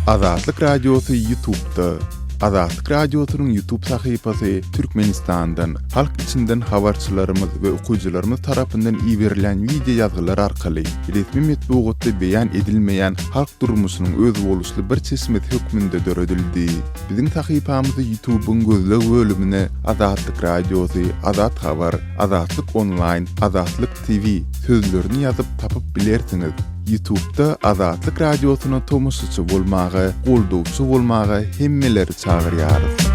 Azatlyk Radiosy Ýutubda. Azatlyk Radiosynyň Ýutub sahypasy Türkmenistandan, halk içinden habarçylarymyz we okyjylarymyz tarapyndan iberilýän wideo ýazgylar arkaly resmi metbugatda beýan edilmeýän halk durmuşynyň özboluşly bir çeşmesi hökmünde döredildi. Biziň sahypamyzy Ýutubyň gözleg bölümine Azatlyk Radiosy, Azat Habar, Azatlyk Onlaýn, Azatlyk TV sözlerini ýazyp tapyp bilersiňiz. Ýutubda Azatlyk Radiosyna tomaşaçy bolmaga, goldawçy bolmaga hemmeleri çagyrýarys.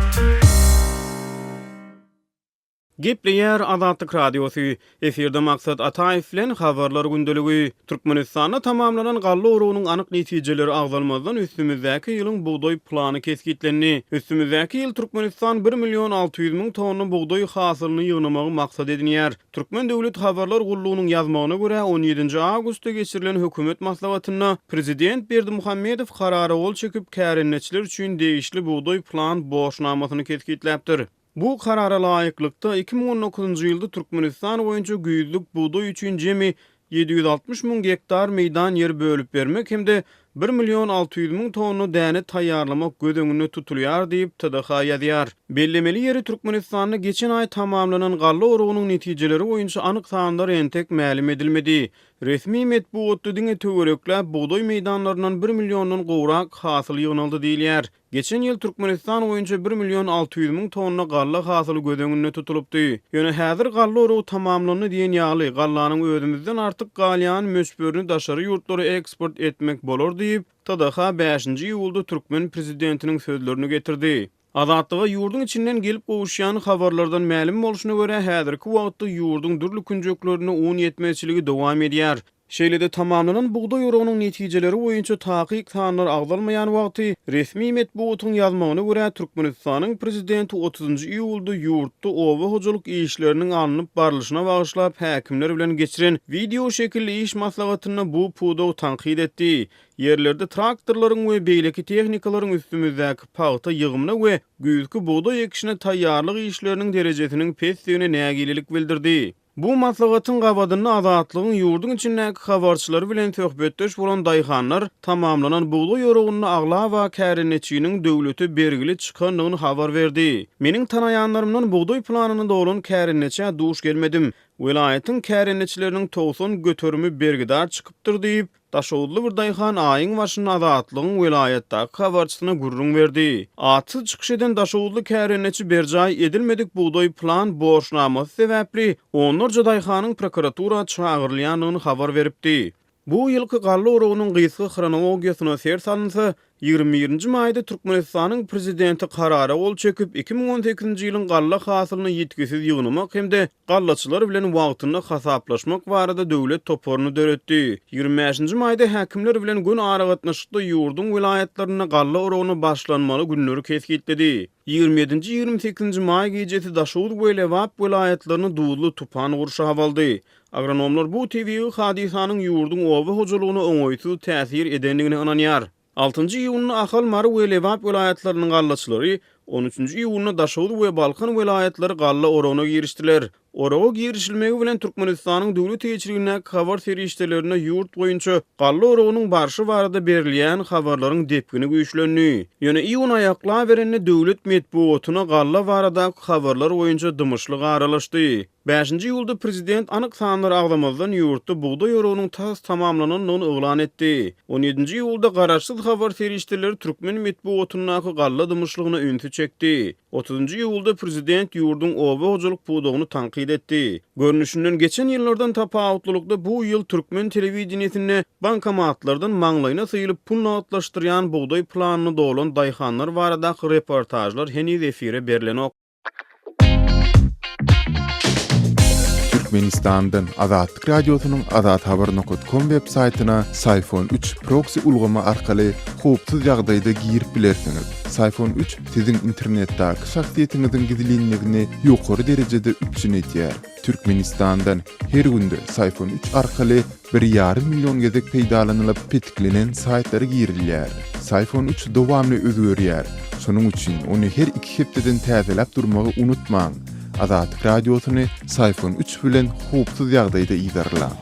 Gepleýär Azatlyk Radiosy. Efirde Maksat Ataýew bilen Habarlar gündeligi. Türkmenistanda tamamlanan galla oragynyň anyk netijeleri agzalmazdan üstümizdäki ýylyň bugdaý plany kesgitlendi. Üstümizdäki ýyl Türkmenistan bir million 600 müň tonna bugdaý hasylyny ýygnamagy maksat edinýär. Türkmen döwlet habarlar gullugynyň ýazmagyna görä, on ýedinji awgustda geçirilen hökümet maslahatynda prezident Berdimuhamedow karara gol çekip, kärendeçiler üçin degişli bugdaý plan borçnamasyny kesgitläpdir. Bu karara laýyklykda, 2019-njy ýylda Türkmenistan boýunça güýzlük bugdaý üçin jemi 760 müň gektar meýdan ýer bölüp bermek hem-de bir million 600 müň tonna däne taýýarlamak göz öňünde tutulýar diýip, TDH ýazýar. Bellemeli ýeri, Türkmenistanda geçen aý tamamlanan galla oragynyň netijeleri boýunça anyk sanlar entek mälim edilmedi. Resmi metbugatda diňe töwerekläp bugdaý meýdanlaryndan bir milliondan gowrak hasyl ýygnaldy diýilýär. Geçen ýyl Türkmenistan boýunça bir million 600 müň tonna galla hasyly göz öňünde tutulypdy. Ýöne häzir galla oragy tamamlandy diýen ýaly, gallanyň özümizden artyk galýan möçberini daşary ýurtlara eksport etmek bolar diýip, TDH bäşinji iýulda türkmen prezidentiniň sözlerini getirdi. Azatlyga ýurduň içinden gelip gowuşýan habarlardan mälim bolşuna görä, häzirki wagtda ýurduň dürli künjeklerinde un ýetmezçiligi dowam edýär. Şeýle-de tamamlanan bugdaý oragynyň netijeleri boýunça takyk sanlar agzalmaýan wagty, resmi metbugatyň ýazmagyna görä, Türkmenistanyň prezidenti otuzynjy iýulda ýurtda oba hojalyk işleriniň alnyp barlyşyna bagyşlap häkimler bilen geçiren wideo şekilli iş maslahatynda bu pudagy tankyt etdi. Ýerlerde traktorlaryň we beýleki tehnikalaryň üstümizdäki pagta ýygymyna we güýzki bugdaý ekişine taýýarlyk işleriniň derejesiniň pesdigine nägilelik bildirdi. Bu maslahatyň gabadynda Azatlygyň ýurduň içindäki habarçylary bilen söhbetdeş bolan daýhanlar tamamlanan bugdaý oragynda aglaba kärendeçiniň döwlete bergili çykandygyny habar berdi. Meniň tanaýanlarymdan bugdaý planyny dolan kärendeçä duş gelmedim. Welaýatyň kärendeçileriniň 90 göterimi bergidar çykypdyr diýip, Daşoguzly bir daýhan aýyň başynda Azatlygyň welaýatdaky habarçysyna gürrüň berdi. Atsyz çykyş eden daşoguzly kärendeçi berjaý edilmedik bugdaý plan borçnamasy sebäpli onlarça daýhanyň prokuratura çagyrylýandygyny habar beripdi. Bu ýylky galla oragynyň gysga hronologiýasyna ser salynsa, 21-nji maýda Türkmenistanyň Prezidenti Karara gol çekip, 2018-nji ýylyň galla hasylyny ýitgisiz ýygnamak hem-de gallaçylar bilen wagtynda hasaplaşmak barada döwlet toparyny döretdi. 25-nji maýda häkimler bilen göni aragatnaşykda ýurduň welaýatlarynda galla oragyna başlanmaly günleri kesgitledi. 27-nji, 28-nji maý gijesi Daşoguz we Lebap welaýatlaryny duzly tupan gurşap aldy. Agronomlar bu tebigy hadysanyň ýurduň oba hojalygyna oňaýsyz täsir edendigine ynanýar. Altynjy iýunda Ahal, Mary we Lebap welaýatlarynyň gallaçylary, on üçünji iýunda Daşoguz we Balkan welaýatlary galla oragyna girişdiler. Oraga girişilmegi bilen Türkmenistanyň döwlet eýeçiligindäki habar serişdelerinde ýurt boýunça galla oragynyň barşy barada berilýän habarlaryň depgini güýçlendi. Ýöne iýun aýaklaberende döwlet metbugatyna galla baradaky habarlar boýunça dymyşlyk aralaşdy. Bäşinji iýulda prezident anyk sanlary agzamazdan ýurtda bugdaý oragynyň tas tamamlanandygyny yglan etdi. On ýedinji iýulda garaşsyz habar serişdeleri türkmen metbugatyndaky galla dymyşlygyna ünsi çekdi. Otuzynjy iýulda prezident ýurduň oba hojalyk pudagyny tankyt etdi. Görnüşinden geçen ýyllardan tapawutlylykda bu ýyl türkmen telewideniýesinde bankomatlardan maňlaýyna syýlyp pul nagtlaşdyrýan bugdaý planyny dolan daýhanlar baradaky reportažlar heniz efire berlenok. Türkmenistandan Azatlyk Radiosynyň azathabar nokat kom web saýtyna Syfon 3 proksi ulgamy arkaly howpsuz ýagdaýda girip bilersiňiz. Syfon 3 siziň internetdäki şahsyýetiňiziň gizlinligini ýokary derejede üpjün edýär. Türkmenistandan her günde Syfon 3 arkaly bir ýarym million gezek peýdalanylyp petiklenen saýtlara girilýär. Syfon 3 dowamly özgerýär. Şonuň üçin ony her iki hepdeden täzeläp durmagy unutmaň. Azatlyk Radiosyny Syfon 3 bilen howpsuz ýagdaýda yzarlaň.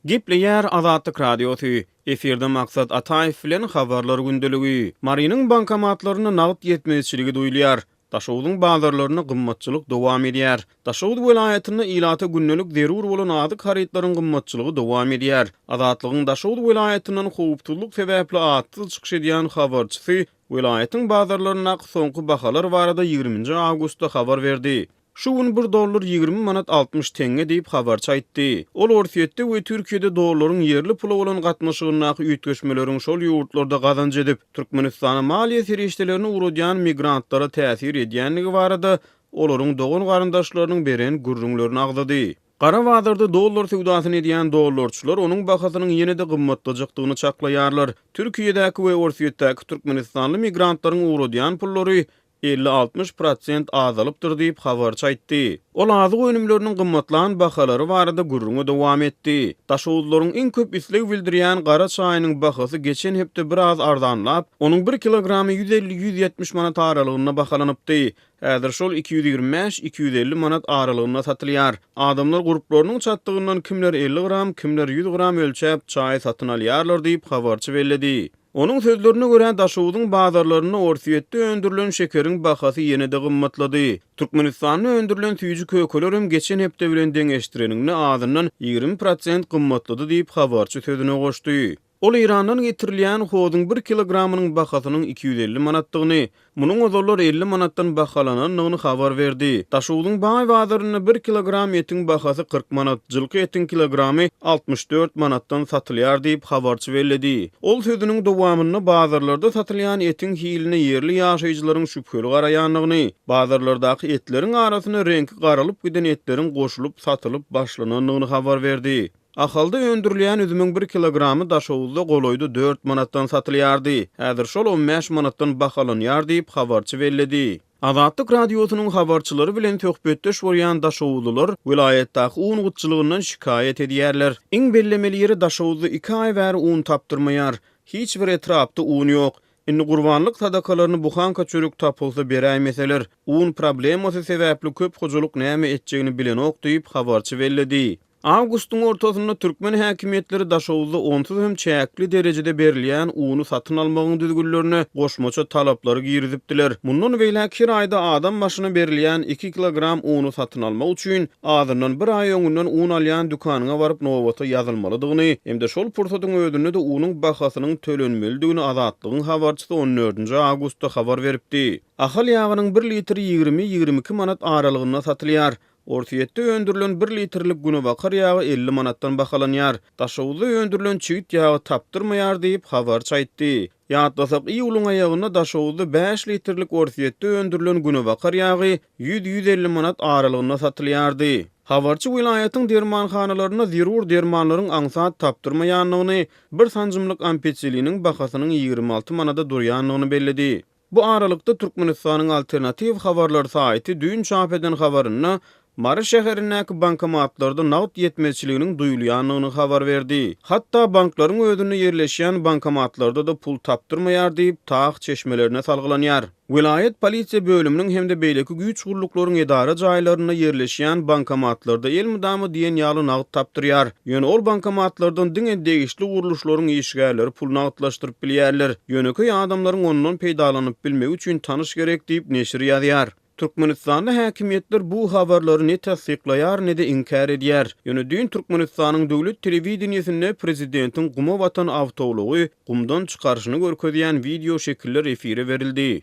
Gepleýär Azatlyk Radiosy, Efirde Maksat Ataýew bilen Habarlar gündeligi. Marynyň bankomatlarynda nagt ýetmezçiligi duýulýar. Daşogzuň bazarlarynda gymmatçylyk dowam edýär. Daşoguz welaýatynda ilata gündelik zerur bolan azyk harytlaryň gymmatçylygy dowam edýär. Azatlygyň Daşoguz welaýatyndan howpsuzlyk sebäpli atsyz çykyş edýän habarçysy welaýatyň bazarlaryndaky soňky bahalar barada ýigriminji awgustda habar berdi. Şu gün bir dollar 20 manat 60 teňňe diýip, habarçy aýtdy. Ol Orsýetde we Türkiýede dollaryň ýerli pula bolan gatnaşygyndaky üýtgeşmeleriň şol ýurtlarda gazanç edip, Türkmenistana maliýe serişdelerini ugradýan migrantlara täsir edýändigi barada olaryň dogan-garyndaşlarynyň beren gürrüňlerini agzady. Gara bazarda dollar söwdasyny edýän dollarçylar onuň bahasynyň ýene-de gymmatlajakdygyny çaklaýarlar. Türkiýedäki we Orsýetdäki türkmenistanly migrantlaryň ugradýan pullary 50-60 prosent azalypdyr diýip, habarçy aýtdy. Ol azyk önümleriniň gymmatlan bahalary barada gürrüňi dowam etdi. Daşoguzlaryň iň köp isleg bildirýän gara çaýynyň bahasy geçen hepde biraz arzanlap, onuň bir kilogramy 150-170 manat aralygynda bahalanypdy. Häzir şol 225, 250 manat aralygynda satylýar. Adamlar gurplarynyň çatdygyndan kimler 50 gram, kimler 100 gram ölçäp, çaý satyn alýarlar diýip, habarçy belledi. Onuň sözlerine görä, Daşogzuň bazarlarynda Orsýetde öndürilen şekeriň bahasy ýene-de gymmatlady. Türkmenistanda öndürilen süýji-kökeler hem geçen hepde bilen deňeşdireniňde azyndan 20 prosent gymmatlady diýip, habarçy sözüne goşdy. Ol Eýrandan getirilýän hozuň bir kilogramynyň bahasynyň 250 manatdygyny, munuň ozallar 50 manatdan bahalanandygyny habar berdi. Daşogzuň baý bazarynda bir kilogram etiň bahasy 40 manat, jylky etiň kilogramy 64 manatdan satylýar diýip, habarçy belledi. Ol sözüniň dowamynda bazarlarda satylýan etiň hiline ýerli ýaşaýjylaryň şübheli garaýandygyny, bazarlardaky etleriň arasyna reňki garalyp giden etleriň goşulyp satylyp başlanandygyny habar berdi. Ahalda öndürilýän üzümiň bir kilogramy Daşoguzda golaýda dört manatdan satylýardy. Häzir şol on bäş manatdan bahalanýar diýip, habarçy belledi. Azatlyk Radiosynyň habarçylary bilen söhbetdeş bolýan daşoguzlylar welaýatdaky un gytçylygyndan şikaýat edýärler. Iň bellemeli ýeri Daşoguzda iki aý bäri un tapdyrmaýar. Hiç bir etrapda un ýok. Indi gurbanlyk sadakalaryny buhanka çörek tapylsa beräýmeseler. Un problemasy sebäpli köp hojalyk näme etjegini bilenok diýip, habarçy belledi. Awgustyň ortasynda türkmen häkimiýetleri Daşoguzda onsuz hem çäkli derejede berilýän uny satyn almagyň düzgünlerine goşmaça talaplary girizipdiler. Mundan beýläk her aýda adam başyna berilýän iki kilogram uny satyn almak üçin azyndan bir aý öňünden un alýan dükanyňa baryp nobata ýazylmalydygyny hem-de şol pursatyň özünde-de unuň bahasynyň tölenmelidigini Azatlygyň habarçysy on dördünji awgustda habar beripdi. Ahal ýagynyň bir litri ýigrimi-ýigrimi iki manat aralygynda satylýar. Orsýetde öndürilen bir litrlik günebakar ýagy 50 manatdan bahalanýar. Daşoguzda öndürilen çigit ýagy tapdyrmaýar diýip, habarçy aýtdy. Ýatlasak, iýulyň aýagynda Daşoguzda bäş litrlik Orsýetde öndürilen günebakar ýagy 100-150 manat aralygynda satylýardy. Habarçy welaýatyň dermanhanalarynda zerur dermanlaryň aňsat tapdyrmaýandygyny, bir sanjymlyk ampicilliniň bahasynyň 26 manada durýandygyny belledi. Bu aralykda, Türkmenistanyň Alternatiw habarlar saýty düýn çap eden habarynda Mary şäherindäki bankomatlarda nagt ýetmezçiliginiň duýulýandygyny habar berdi. Hatda banklaryň özünde ýerleşýän bankomatlarda-da pul tapdyrmaýar diýip, TAH çeşmelerine salgylanýar. Welaýat polisiýa bölüminiň hem-de beýleki güýç gulluklaryň edara jaýlarynda ýerleşýän bankomatlarda elmydama diýen ýaly nagt tapdyrýar. Ýöne ol bankomatlardan diňe degişli gurluşlaryň işgärleri pul nagtlaşdyryp bilýärler. Ýönekeý adamlaryň ondan peýdalanyp bilmegi üçin tanyş gerek diýip, neşir ýazýar. Türkmenistanda häkimiýetler bu habarlary ne tassyklaýar, ne-de inkär edýär. Ýöne düýn Türkmenistanyň döwlet telewideniýesinde prezidentiň guma batan awtoulagy gumdan çykaryşyny görkezýän wideo şekiller efire berildi.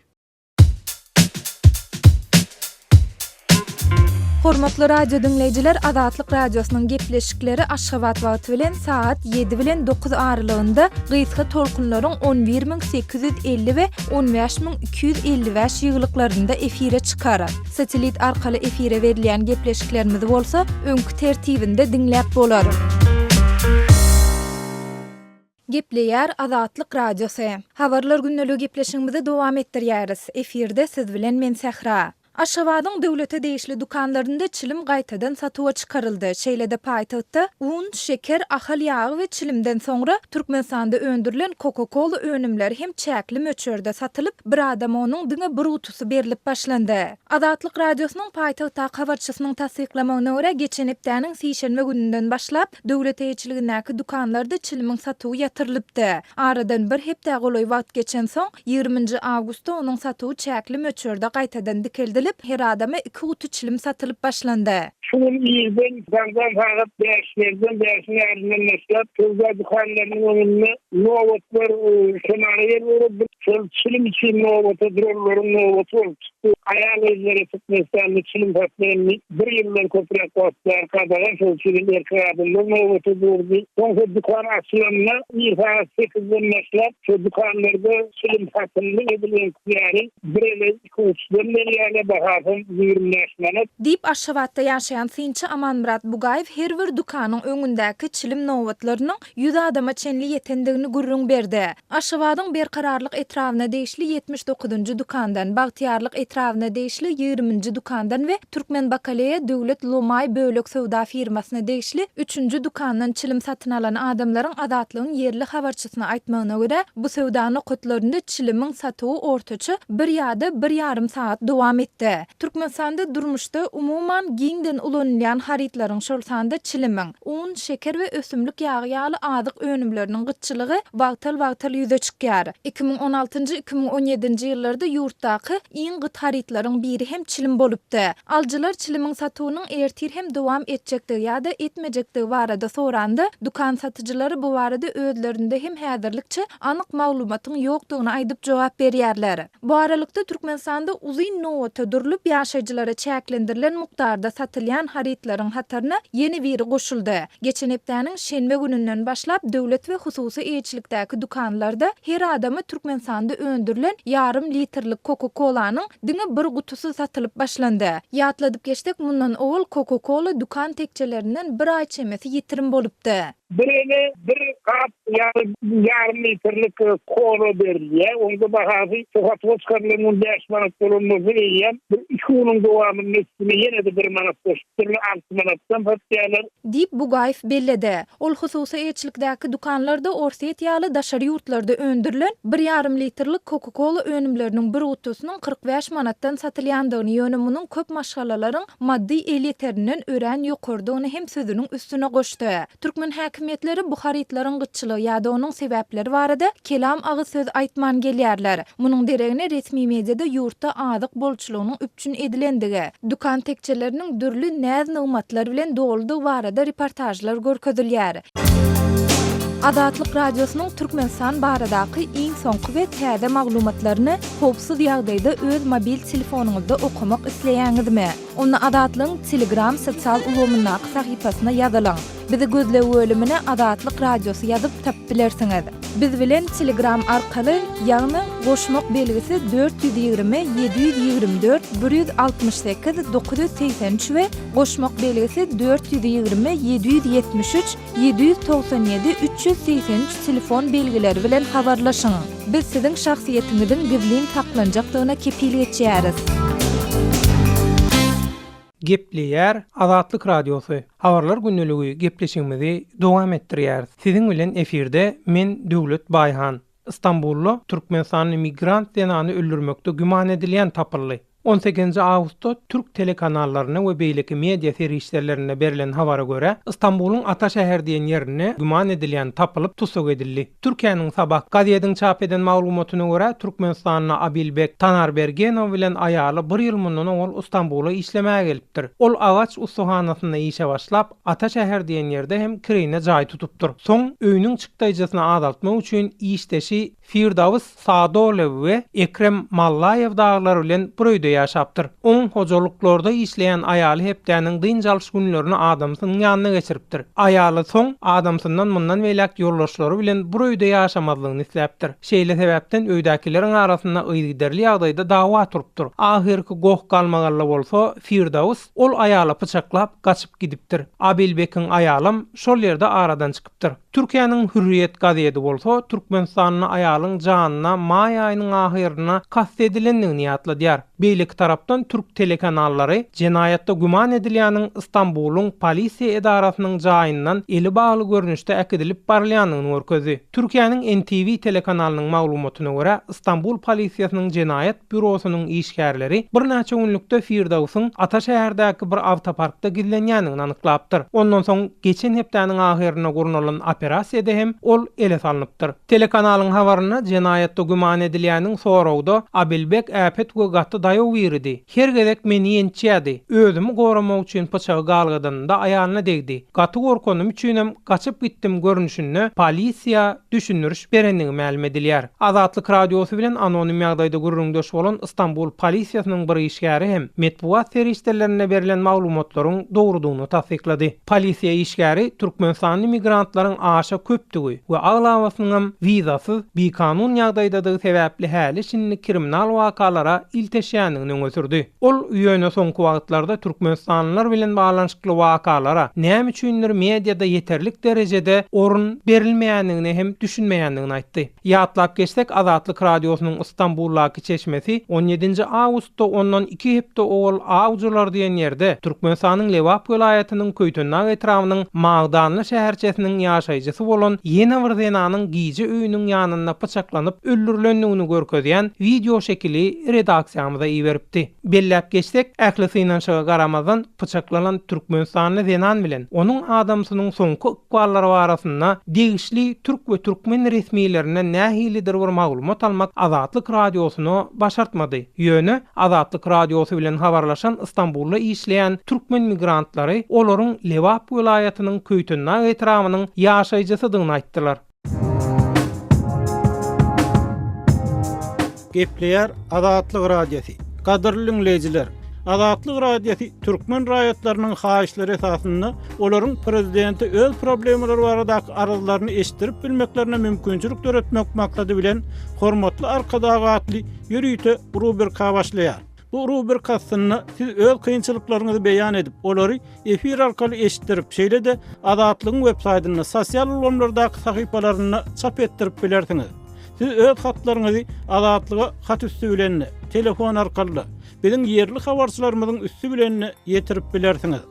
Hormatly radio diňleýjiler Azatlyk Radiosynyň gepleşikleri Aşgabat wagty bilen sagat 7 bilen 9 aralygynda gysga tolkunlaryň 11850 we 15255 ýygylyklarynda efire çykar. Satelit arkaly efire berilýän gepleşiklerimizi bolsa öňki tertibinde diňläp bolar. Gepleýär Azatlyk Radiosy. Habarlar gündeligi gepleşigimizi dowam etdirýäris. Efirde siz bilen men Sähra. Aşgabadyň döwlete degişli dükanlarynda çilim gaýtadan satuwa çykaryldy. Şeýle-de paýtagtda un, şeker, ahal ýagy we çilimden soňra Türkmenistanda öndürilen Coca-Cola önümleri hem çäkli möçberde satylyp, bir adama onuň diňe bir gutusy berlip başlandy. Azatlyk Radiosynyň paýtagtdaky habarçysynyň tassyklamagyna görä, geçen hepdäniň sişenbe gününden başlap, döwlet eýeçiligindäki dükanlarda çilimiň satuwy ýatyrylypdy. Aradan bir hepdä golaý wagt geçensoň, Ýigriminji awgustda onuň satuwy çäkli möçberde gaýtadan dikeldilip, her adama iki guty çilim satylyp başlandy. Şu gün irden daňdan sagat bäşlerden, bäşiň ýaryndan başlap, söwda dükanlarynyň öňünde nobatlar kemala gelip ugrady. Şol çilim üçin nobata duranlaryň nobaty bolup çykdy. Aýal-gyzlara Türkmenistanda çilim satmak indi bir ýyldan köpräk wagt bäri gadagan, şol üçin hem erkek adamlar nobata durdy. Soň şol dükan açylanda ir sagat sekizden başlap, şol dükanlarda çilim satyldy, edil öňküsi ýaly bir ele iki uçdan berýärler, bahasam 25 manat. Diýip, Aşgabatda ýaşaýan synçy Amanmyrat Bugaýew her bir dükanyň öňündäki çilim nobatlarynyň 100 adama çenli ýetendigini gürrüň berdi. Aşgabadyň Berkararlyk etrabyna degişli 79-njy dükandan, Bagtyýarlyk etrabyna degişli 20-nji dükandan we Türkmenbakaleýa döwlet lomaý bölek söwda firmasyna degişli üçünji dükandan çilim satyn alan adamlaryň Azatlygyň ýerli habarçysyna aýtmagyna görä, bu söwda nokatlarynda çilimiň satuwy ortaça bir ýa-da bir ýarym sagat dowam etdi. Türkmenistanda durmuşda, umuman, giňden ulanylýan harytlaryň, şol sanda çilimiň, Un, şeker we ösümlik ýagy ýaly azyk önümleriniň gytçylygy wagtal-wagtal ýüze çykýar. 2016-njy, 2017-nji ýyllarda ýurtdaky iň gyt harytlaryň biri hem çilim bolupdy. Alyjylar çilimiň satuwynyň ertir hem dowam etjekdigi ýa-da etmejekdigi barada soranda, dükan satyjylary bu barada özlerinde hem häzirlikçe anyk maglumatyň ýokdugyny aýdyp jogap berýärler. Bu aralykda, Türkmenistanda uzyn nobata durlup, ýaşaýjylara çäklendirilen mukdarda satylýan harytlaryň hataryna ýene biri goşuldy. Geçen hepdäniň şenbe gününden başlap, döwlet we hususy eýeçilikdäki dükanlarda her adama Türkmenistanda öndürilen ýarym litrlik Coca-Cola-nyň diňe bir gutusy satylyp başlandy. Ýatladyp geçsek, mundan owal Coca-Cola dükan tekjelerinden bir aý çemesi ýitirim bolupdy. Bir ele bir gap ýaly ýarym litrlik kola berilýär. Onuň-da bahasy şu satuwa çykarylan gün bäş manat bolan bolsa, eýýäm bir iki günüň dowamynda üstüne ýene-de bir manat goşupdyrlar, alty manatdan satýarlar. Diýip, Bugaýew belledi. Ol hususy eýeçilikdäki dükanlarda Orsýet ýaly daşary ýurtlarda öndürilen bir ýarym litrlik Coca-Cola önümleriniň bir gutusynyň 45 manatdan satylýandygyny, ýöne munuň köp maşgalalaryň maddy elýeterinden örän ýokarydygyny hem sözüniň üstüne goşdy. Türkmen häkimiýetleri bu harytlaryň gytçylygy ýa-da onuň sebäpleri barada kelam agyz söz aýtman gelýärler. Munuň deregine resmi mediada ýurtda azyk bolçulygynyň üpjün edilendigi, dükan tekjeleriniň dürli näz-nygmatlar bilen doludygy barada reportažlar görkezilýär. Azatlyk Radiosynyň Türkmenistan baradaky iň soňky we täze maglumatlaryny howpsuz ýagdaýda öz mobil telefonyňyzda okamak isleýäňizmi? Onda Azatlygyň Telegram sosial ulgamyndaky sahypasyna ýazylyň. Bizi gözleg bölümine Azatlyk Radiosy ýazyp tapyp bilersiňiz. Biz bilen Telegram arkaly, ýagny goşmak belgisi 420 724 168 983 we goşmak belgisi 420 773 797 383 telefon belgileri bilen habarlaşyň. Biz siziň şahsyýetiňiziň gizlin saklanjakdygyna kepil geçýäris. Gepleýär Azatlyk Radiosy, Habarlar gündeligi gepleşigimizi dowam etdirýäris. Siziň bilen efirde men Döwlet Baýhan. Stambulda türkmenistanly migrant zenany öldürmekde güman edilýän tapyldy. On sekizinji awgustda türk telekanallarynda we beýleki media serişdelerinde berlen habara görä, Stambulyň Ataşäher diýen ýerinde güman edilýän tapylyp, tussag edildi. Türkiýäniň Sabah gazediň çap eden maglumatyna görä, türkmenistanly Abilbek Tanarbergenow bilen aýaly bir ýyl mundan owal Stambula işlemäge gelipdir. Ol agaç ussahanasynda işe başlap, Ataşäher diýen ýerde hem kireýine jaý tutupdyr. Soň öýüniň çykdaýjysyny azaltmak üçin işdeşi Firdawys Sadolew we Ekrem Mallaýew dagylar bilen bir öýde ýaşapdyr. Oň hojalyklarda işleýän aýaly hepdäniň dynç alyş günlerini adamsynyň ýanynda geçiripdir. Aýaly soň adamsyndan mundan beýläk ýoldaşlary bilen bir öýde ýaşamazlygyny isläpdir. Şeýle sebäpden öýdäkileriň arasynda yzygiderli ýagdaýda dawa turupdyr. Ahyrky goh-galmagalda bolsa Firdawys ol aýaly pyçaklap gaçyp gidipdir. Abilbekiň aýalam şol ýerde aradan çykypdyr. Türkiýäniň Hürriýet gazedi bolsa türkmenistanly aýalyň janyna maý aýynyň ahyrynda kast edilendigini ýatladýar. Beýleki tarapdan türk telekanallary jenaýatda güman edilýäniň Stambulyň polisiýa edarasynyň jaýyndan eli bagly görnüşde äkidilip barylýandygyny görkezdi. Türkiýäniň NTV telekanalynyň maglumatyna görä, Stambul polisiýasynyň jenaýat býurosynyň işgärleri birnäçe günlükde Firdawsyň Ataşäherdäki bir awtoparkda gizlenýändigini anyklapdyr. Ondan soň geçen hepdäniň ahyrynda gurnalan operasiýada hem ol ele salnypdyr. Telekanalyň habarynda jenaýatda güman edilýäniň soragda Abilbek äpet we gaty daýaw biridi. Her gezek meni ýençýärdi. Özümi goramak üçin pyçagy galgadanymda aýalyna degdi. Gaty gorkanym üçinem gaçyp gitdim görnüşinde polisiýa düşündiriş berendigi mälim edilýär. Azatlyk Radiosy bilen anonim ýagdaýda gürrüňdeş bolan Stambul polisiýasynyň bir işgäri hem metbugat serişdelerinde berlen maglumatlaryň dogrudygyny tassyklady. Polisiýa işgäri türkmenistanly migrantlaryň aşa köpdügi we aglabasynyňam wizasyz, bikanun ýagdaýdadygy sebäpli häli-şindi kriminal wakalara ilteşýändigini öňe sürdi. Ol ýöne soňky wagtlarda türkmenistanlylar bilen baglanyşykly wakalara näme üçindir mediada ýeterlik derejede orun berilmeýändigine hem düşünmeýändigini aýtdy. Ýatlap geçsek, Azatlyk Radiosynyň Ystambuldaky çeşmesi on ýedinji awgustda ondan iki hepde owal Awjylar diýen ýerde Türkmenistanyň Lebap welaýatynyň Köýtendag etrabynyň Magdanly şäherçesiniň ýaşaýjysy bolan ýene bir zenanyň gije öýüniň ýanynda pyçaklanyp öldürilendigini görkezýän wideoşekili redaksiýamyza iberipdi. Belläp geçsek, ähli synanyşyga garamazdan, pyçaklanan türkmenistanly zenan bilen onuň adamsynyň soňky ykballary barasynda degişli türk we türkmen resmilerinden nähilidir bir maglumat almak Azatlyk Radiosyna başartmady. Ýöne, Azatlyk Radiosy bilen habarlaşan Stambulda işleýän türkmen migrantlary olaryň Lebap welaýatynyň Köýtendag etrabynyň ýaşaýjysydygyny aýtdylar. Gepleýär Azatlyk Radiosy. Gadyrly diňleýjiler! Azatlyk Radiosy türkmen raýatlarynyň haýyşlary esasynda olaryň prezidente öz problemalary baradaky arzlaryny eşitdirip bilmeklerine mümkinçilik döretmek maksady bilen Hormatly Arkadag atly ýörite rubrika başlaýar. Bu rubrika astynda siz öz kynçylyklaryňyzy beýan edip, olary efir arkaly eşitdirip, şeýle-de Azatlygyň websaýtynda, sosial ulgamlardaky sahypalarynda çap etdirip bilersiňiz. Siz öz hatlaryňyzy Azatlyga hat üsti bilen-de, telefon arkaly-da, biziň ýerli habarçylarymyzyň üsti bilen-de ýetirip bilersiňiz.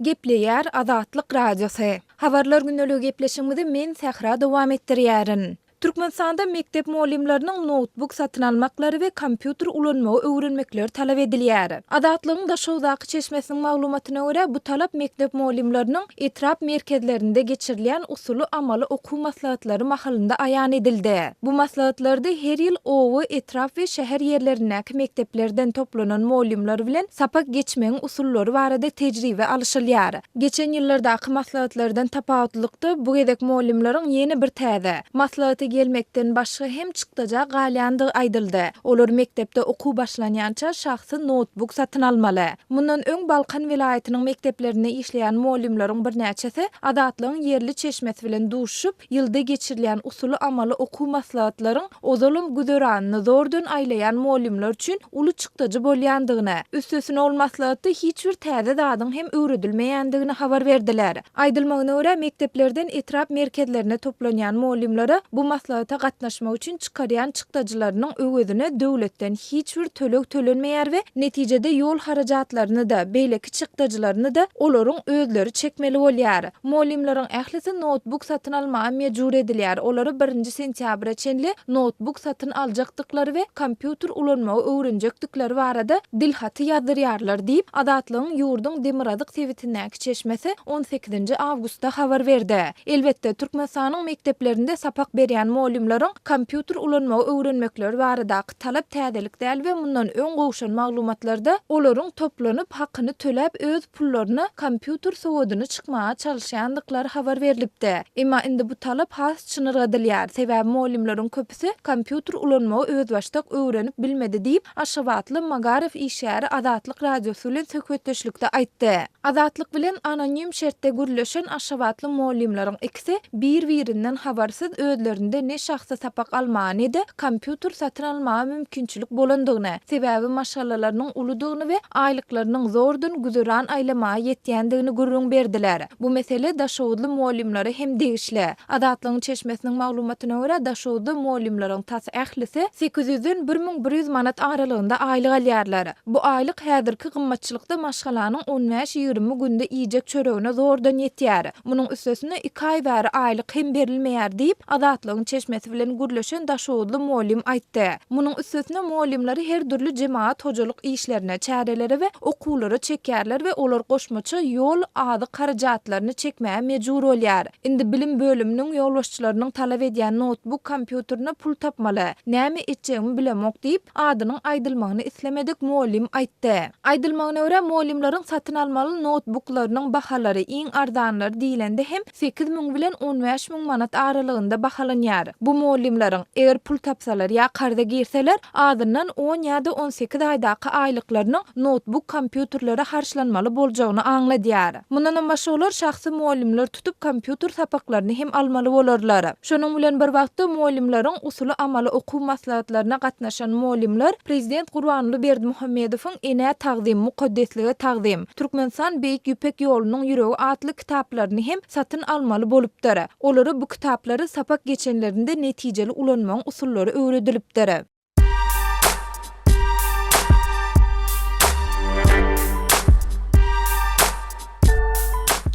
Gepleýär Azatlyk Radiosy. Habarlar gündeligi gepleşigimizi men Sähra dowam etdirýärin. Türkmenistanda mekdep mugallymlarynyň noutbuk satyn almaklary we kompýuter ulanmagy öwrenmekleri talap edilýär. Azatlygyň Daşoguzdaky çeşmesiniň maglumatyna görä, bu talap mekdep mugallymlarynyň etrap merkezlerinde geçirilýän usuly-amaly okuw maslahatlary mahalynda aýan edildi. Bu maslahatlarda her ýyl oba, etrap we şäher ýerlerindäki mekdeplerden toplanan mugallymlar bilen sapak geçmegiň usullary barada tejribe alyşylýar. Geçen ýyllardaky maslahatlardan tapawutlylykda, bu gezek mugallymlaryň ýene bir täze, maslahata gelmekden başga hem çykdaja galýandygy aýdyldy. Olar mekdepde okuw başlanýança şahsy noutbuk satyn almaly. Mundan öň Balkan welaýatynyň mekdeplerinde işleýän mugallymlaryň birnäçesi Azatlygyň ýerli çeşmesi bilen duşuşyp, Ýylda geçirilýän usuly-amaly okuw maslahatlaryň ozalam güzeranyny zordan aýlaýan mugallymlar üçin uly çykdajy bolýandygyny, üstesine ol maslahatda hiç bir täze zadyň hem öwredilmeýändigini habar berdiler. Aýdylmagyna görä, mekdeplerden etrap merkezlerine toplanýan mugallymlara bu maslahata gatnaşmak üçin çykarýan çykdajylarynyň öwezine döwletden hiç bir töleg tölenmeýär we netijede ýol harajatlaryny-da, beýleki çykdajylaryny-da olaryň özleri çekmeli bolýar. Mugallymlaryň ählisi noutbuk satyn almaga mejbur edilýär. Olara birinji sentýabra çenli noutbuk satyn aljakdyklary we kompýuter ulanmagy öwrenjekdikleri barada dilhaty ýazdyrýarlar diýip, Azatlygyň ýurduň demirgazyk sebitindäki çeşmesi on sekizinji awgustda habar berdi. Elbetde, Türkmenistanyň mekdeplerinde sapak berýän mugallymlaryň kompýuter ulanmagy öwrenmekleri baradaky talap täzelik däl we mundan öň gowşan maglumatlarda olaryň toplanyp, hakyny töläp öz pullaryna kompýuter sowadyny çykmaga çalyşýandyklary habar berlipdi. Emma indi bu talap has çynyrgadylýar, sebäbi mugallymlaryň köpüsi kompýuter ulanmagy özbaşdak öwrenip bilmedi diýip, aşgabatly magaryf işgäri Azatlyk Radiosy bilen söhbetdeşlikde aýtdy. Azatlyk bilen anonim şertde gürleşen aşgabatly mugallymlaryň ikisi bir-birinden habarsyz özlerinde. ellerinde ne şahsy sapak almaga, ne-de kompýuter satyn almaga mümkinçilik bolandygyny, sebäbi maşgalalarynyň uludygyny we aýlyklarynyň zordan güzeran aýlamaga ýetýändigini gürrüň berdiler. Bu mesele daşoguzly mugallymlara hem degişli. Azatlygyň çeşmesiniň maglumatyna görä, Daşoguzda mugallymlaryň tas ählisi sekiz ýüzden 1100 manat aralygynda aýlyk alýarlar. Bu aýlyk häzirki gymmatçylykda maşgalanyň on bäş-ýigrimi günde iýjek çöregine zordan ýetýär. Munuň üstesine iki aý bäri aýlyk hem berilmeýär diýip, Azatlygyň çeşmesi bilen gürleşen daşoguzly mugallym aýtdy. Munuň üstesine mugallymlary her dürli jemagat-hojalyk işlerine, çärelere we okuwlara çekýärler we olar goşmaça ýol, azyk harajatlaryny çekmäge mejbur bolýar. Indi bilim bölüminiň ýolbaşçylarynyň talap edýän noutbuk kompýuterine pul tapmaly. Näme etjegimi bilemok diýip, adynyň aýdylmagyny islemedik mugallym aýtdy. Aýdylmagyna görä, mugallymlaryň satyn almaly noutbuklarynyň bahalary, iň arzanlary diýlende hem, 8000 bilen 15 müň manat aralygynda bahalanýar. Bu mugallymlaryň, eger pul tapsalar ýa karza girseler, azyndan on ýa-da on sekiz aýdaky aýlyklarynyň noutbuk kompýuterlere harçlanmaly boljagyny aňladýar. Mundanam başga olar şahsy mugallymlar tutup kompýuter sapaklaryny hem almaly bolarlar. Şonuň bilen bir wagtda mugallymlaryň usuly-amaly okuw maslahatlaryna gatnaşan mugallymlar Prezident Gurbanguly Berdimuhamedowyň Enä tagzym, mukaddeslige tagzym, Türkmenistan Beýik Ýüpek ýolunyň ýüregi atly kitaplaryny hem satyn almaly bolupdyr. Olara bu kitaplary sapak geçenlerinde netijeli ulanmagyň usullary öwredilipdir.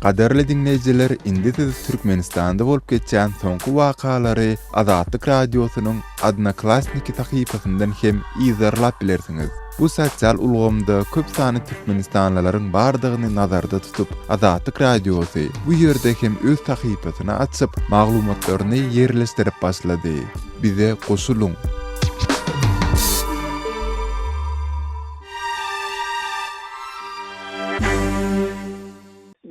Gadyrly diňleýjiler, indi siz Türkmenistanda bolup geçýän soňky wakalary Azatlyk Radiosynyň Odnoklassniki sahypasyndan hem yzarlap bilersiňiz. Bu sosial ulgamda köp sanly türkmenistanlylaryň bardygyny nazarda tutup, Azatlyk Radiosy bu ýerde hem öz sahypasyny açyp, maglumatlaryny ýerleşdirip başlady. Bize goşulyň!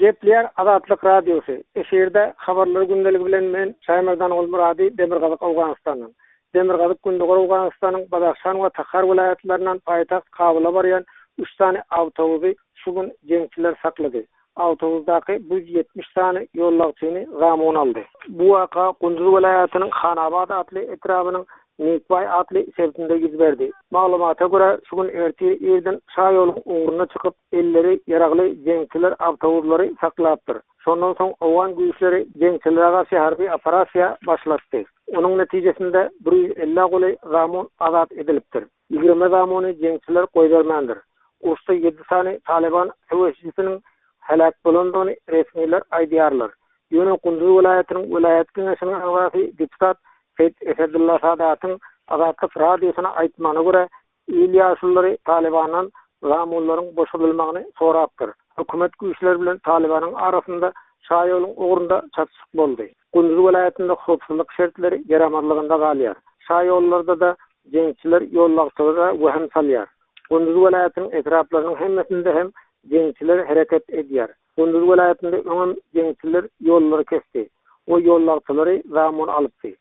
Gepleýär Azatlyk Radiosy, Efirde Habarlar gündeligi bilen men Şaýmerdan Gulmyrady Demirgazyk Owganystandan. Demirgazyk Gündogar Owganystanyň Badahşan we Tahar welaýatlaryndan paýtagt Kabula barýan üç sany awtobusy şu gün jeňçiler saklady. Awtobusdaky 170 sany ýollagçyny zamun aldy. Bu waka Gunduz welaýatynyň Hanabad atly etrabynyň Nikbaý atly sebitinde ýüz berdi. Maglumata görä, şu gün ertir irden şaýoluň ugruna çykyp, elleri ýaragly jeňçiler awtobuslary saklapdyr. Şondan soň owgan güýçleri jeňçilere garşy harby operasiýa başlatdy. Onuň netijesinde 150 golaý zamun azat edilipdir. Ýigrimi zamuny jeňçiler goýbermändir. Uruşda ýedi sany Talyban söweşijisiniň heläk bolandygyny resmiler aýdýarlar. Ýöne Gunduz welaýatynyň welaýat geňeşiniň agzasy deputat Seýit Esedulla Sadatyň Azatlyk Radiosyna aýtmagyna görä, Il ýaşululary Talybandan zamunlaryň boşadylmagyny sorapdyr. Hökümet güýçleri bilen Talybanyň arasynda şaýoluň ugrunda çatyşyk boldy. Gunduz welaýatynda howpsuzlyk şertleri ýaramazlygynda galýar. Şaýollarda-da jeňçiler ýollagçylara wehim salýar. Gunduz welaýatynyň etraplarynyň hemmesinde hem jeňçiler hereket edýär. Gunduz welaýatynda öňem jeňçiler ýollary kesdi we ýollagçylary zamun alypdy.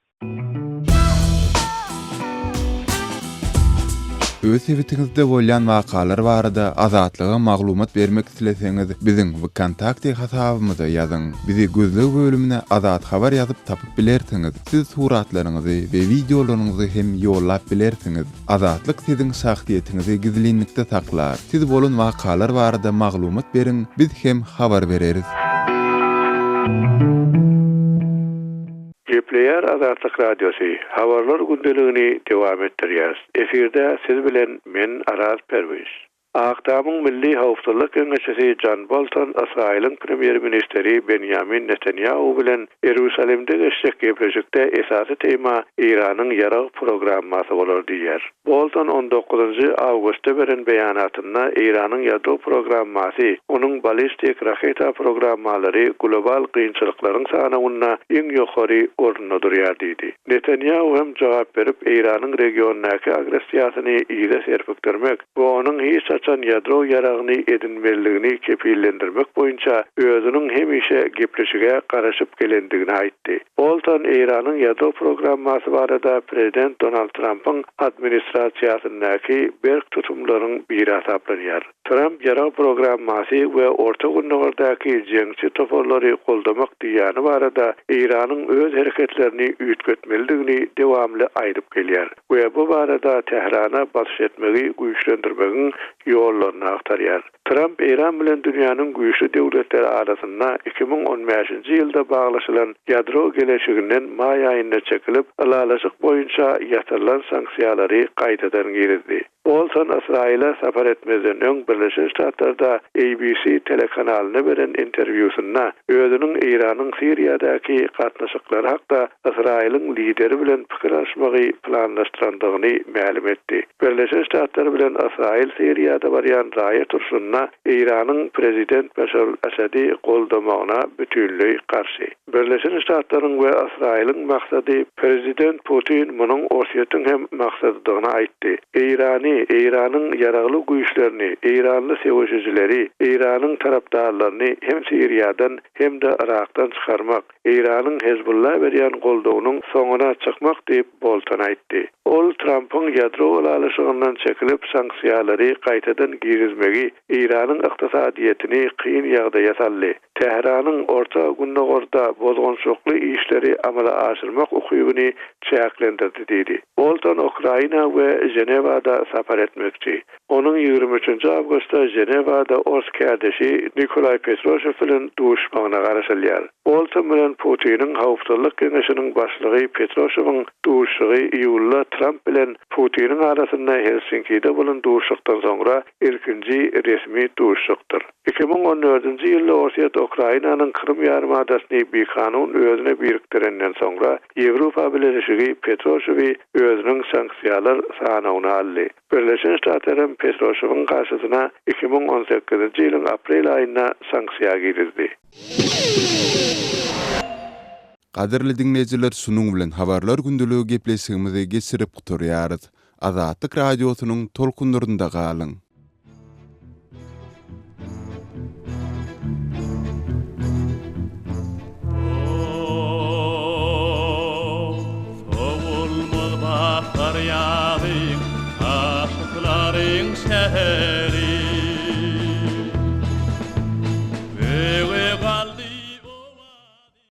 Öz sebitiňizde bolýan wakalar barada Azatlyga maglumat bermek isleseňiz, biziň Wkontakte hasabymyza ýazyň. Bizi gözleg bölümine Azat Habar ýazyp tapyp bilersiňiz. Siz suratlaryňyzy we wideolaryňyzy hem ýollap bilersiňiz. Azatlyk siziň şahsyýetiňizi gizlinlikde saklar. Siz bolan wakalar barada maglumat beriň, biz hem habar bereris. Gepleýär Azatlyk Radiosy, Habarlar gündeligini dowam etdirýäris. Efirde siz bilen men Araz Perwiz. Ak Tamyň Milli howpsuzlyk geňeşçisi Jan Bolton Ysraýylyň premýer-ministri Benýamin Netanýahu bilen Ierusalimde geçjek gepleşikde esasy tema Eýranyň ýarag programmasy bolar diýýär. Bolton on dokuzynjy awgustda beren beýanatynda Eýranyň ýadro programmasy, onuň ballistik raketa programmalary global kynçylyklaryň sanawynda iň ýokary orunda durýar diýdi. Netanýahu hem jogap berip, Eýranyň regiondaky agressiýasyny yza serpikdirmek we onuň hiç haçan. haçan ýadro ýaragyny edinmezligini kepillendirmek boýunça özüniň hemişe gepleşige garaşyp gelendigini aýtdy. Bolton Eýranyň ýadro programmasy barada prezident Donald Trampyň administrasiýasyndaky berk tutumlaryň biri hasaplanýar. Tramp ýarag programmasy we Orta Gündogardaky jeňçi toparlary goldamak diýýäni barada Eýranyň öz hereketlerini üýtgetmelidigini dewamly aýdyp gelýär we bu barada Tährana basyş etmegi güýçlendirmegiň ýollaryny agtarýar. Tramp Eýran bilen dünýäniň güýçli döwletleri arasynda 2015-nji ýylda baglaşylan ýadro geleşiginden maý aýynda çekilip, ylalaşyk boýunça ýatyrylan sanksiýalary gaýtadan girizdi. Bolton Ysraýyla sapar etmezden öň Birleşen Ştatlarda ABC telekanalyna beren interwýusynda özüniň Eýranyň Siriýadaky gatnaşyklary hakda Ysraýylyň lideri bilen pikir alyşmagy planlaşdyrandygyny mälim etdi. Birleşen Ştatlar bilen Ysraýyl Siriýada barýan raýat urşunda Eýranyň prezident Başar al-Assady goldamagyna bütinleý garşy. Birleşen Ştatlaryň we Ysraýylyň maksady Prezident Putin munuň Orsýetiň hem maksadydygyny aýtdy. Eýrany, Eýranyň ýaragly güýçlerini, eýranly söweşijileri, Eýranyň tarapdarlaryny hem Siriýadan, hem-de Yrakdan çykarmak, Eýranyň Hezbulla berýän goldawynyň soňuna çykmak diýip, Bolton aýtdy. Ol Trampyň ýadro ylalaşygyndan çekilip, sanksiýalary gaýtadan girizmegi Eýranyň ykdysadyýetini kyn ýagdaýa saldy. Tähranyň Orta Gündogarda bozgunçylykly işleri amala aşyrmak ukybyny çäklendirdi diýdi. Bolton Ukraina we Ženewada sapar etmekçi. Onuň 23 awgustda Ženewada ors kärdeşi Nikolaý Petroşew bilen duşmagyna garaşylýar. Bolton bilen Putiniň Howpsuzlyk geňeşiniň başlygy Petroşewiň duşuşygy iýulda Tramp bilen Putiniň arasynda Helsinkide bolan duşuşykdan soňra ilkinji resmi duşuşykdyr. 2014-nji ýylda Orsýet Ukrainanyň Krym ýarymadasyny bikanun özüne birikdirenden soňra Ýewropa Bileleşigi Petroşewi özüniň sanksiýalar sanawyna aldy. Birleşen Ştatlar hem Petroşewiň garşysyna 2018-nji ýylyň aprel aýynda sanksiýa girizdi. Gadyrly diňleýjiler şunuň bilen Habarlar gündeligi gepleşigimizi geçirip gutarýarys. Azatlyk Radiosynyň tolkunlarynda galyň! Sowulmaz bahar ýazy, aşyklaryň şäheri.